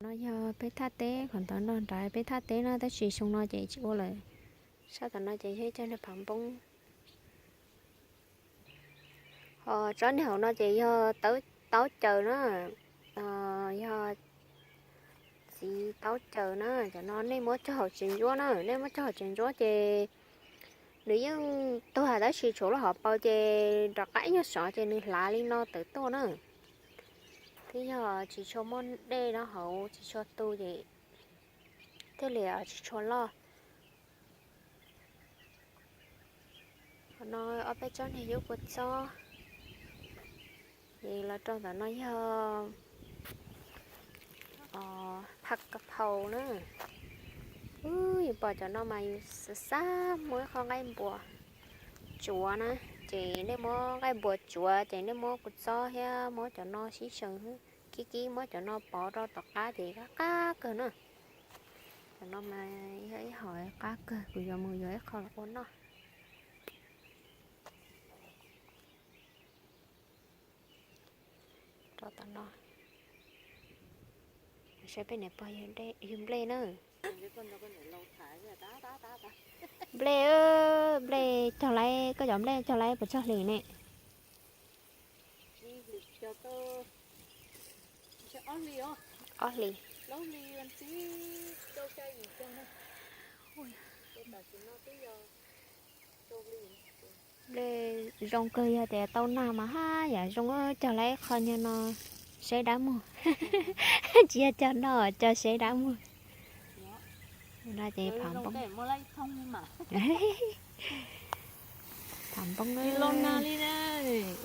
No yog peb thaj teb, qhov ntawd nrog nraim peb thaj teb na, tab sis xyoo no ces tsis ua lawm. Sab tom no ces yog ib co niag phav npoob. Ho tsob niag hauv no ces yog taub caws na, yog txiv taub caws na. Cov no nej muab cog hauv tsev ntsuab na, nej muab cog hauv tsev ntsuab ces nws yeej tuag tab sis tshuav lub hauv paus ces rov qab ib nyuag sov ces nws hlav li no tawm tuaj na. Twb yog tsis tshua muaj dej no hauv, tsis tshua tu ces thiaj li tsis tshua loj. Qhov no ob peb tsob niag yub kua txob. Ces los rau ntawm no yog phaj ka phau na. Yus pom cov no mas yus xav xav muab ib qho nqaij npua tsuav na. Ces nej muab nqaij npua tsuav ces nej muab kua txob thiab muab cov no sib xyaw, kib kib muab cov no pov rau tom qab ces qab qab kawg na. Cov no mas yog ib hom qab kawg, kuv yuav mus yuav ib qho los ua noj. Rau tom no, saib peb niam pog yug nplej na. Nplej, nplej cog laiv, koj cov nplej cog laiv puas tsawg hlis ne? Ob hlis. Nplej zoo kawg, yog tias tau nag mas haj yam zoo, cog laiv qho nyuag no seb dab muag. Tsis yog cog noj, cog seb dab muag. No ces phav npoob. Phav npoob.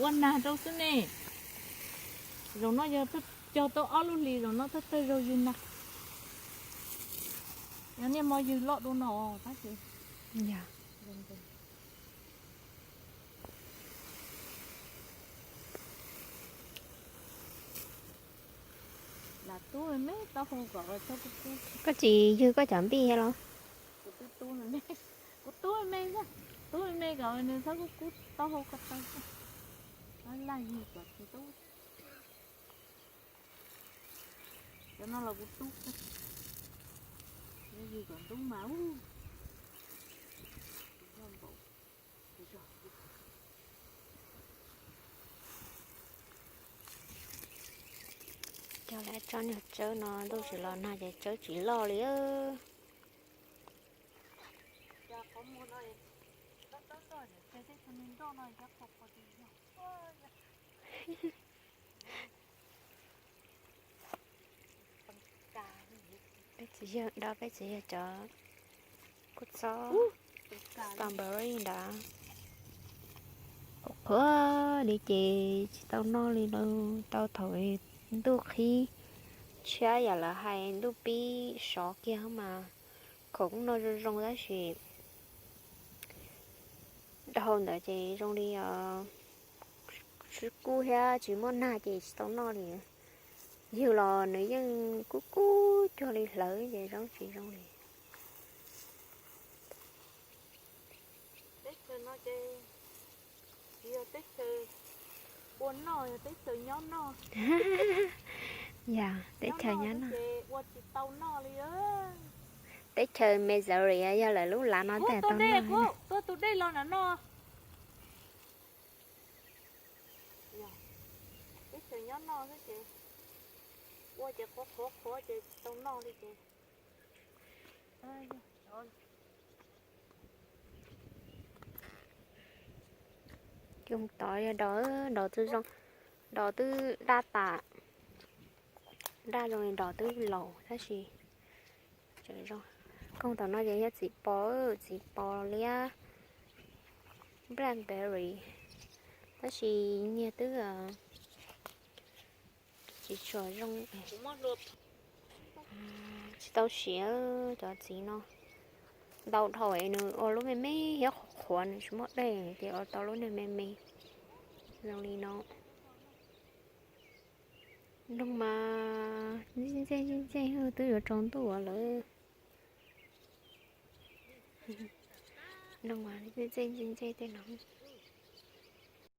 Ua nag rau xwb ne. Zaum no yog cog tau ob lub hlis, zaum no thawj thawj zaug ywg nag. Yog niaj hmo ywg loj dua no tab sis. Koj tsis ywg koj cov npij los? Kuv tub me me, tub me me kom nws txhob kub kub taub hau ko taw. Laj ywg kom tsis tub. Cov no los kuv tub, ywg kom ntub mas. Cog laiv tsob niag tsawb no ntuj tsis los nag ces tsawb tsis loj li. Peb txiv yawg, peb txiv yawg cov kua txob strawberry ntawd. Qhuav qhuav li ces tsis tau noj li no, tau thaum ntuj qhib tshiab yam lawv hais ntuj pib sov kiag mas khoom no zoo zoo tab sis dhau ntawd ces zoo li sib kub thiab tsis muaj nag ces tsis tau noj li. Ywg los nws yeej kub kub cuag li hlawv ces zoo tsis zoo li. Teb chaws no ces tsis yog teb chaws ua noj, yog teb chaws nyob noj. Yog teb chaws nyob noj. Ua tsis tau noj li. Teb chaws Missouri yog lawv lub lav no tau noj. Tuaj tus dej los no no. Teb chaws nyob noj xwb ces ua ces qhuav qhuav qhuav ces tsis tau noj li ces. Tod yog dos, dos twb zoo, dos twb daj tas, daj zoo li dos twb laus tab sis tseem zoo. Koog tom no ces yog txiv pos, txiv pos liab, blackberry, tab sis nyiag twb tsis tshua zoo. Tsis tau siav cov txiv no. Ntau dhau es nws ua lub me me thiab qhuav qhuav, nws tsis muaj dej ces ua tau lub niag me me zoo li no. Noog mas ntxej ntxej ntxej ntxej, twb yuav tsaus ntuj lawm. Noog mas ntxej ntxej ntxej ntxej tej no.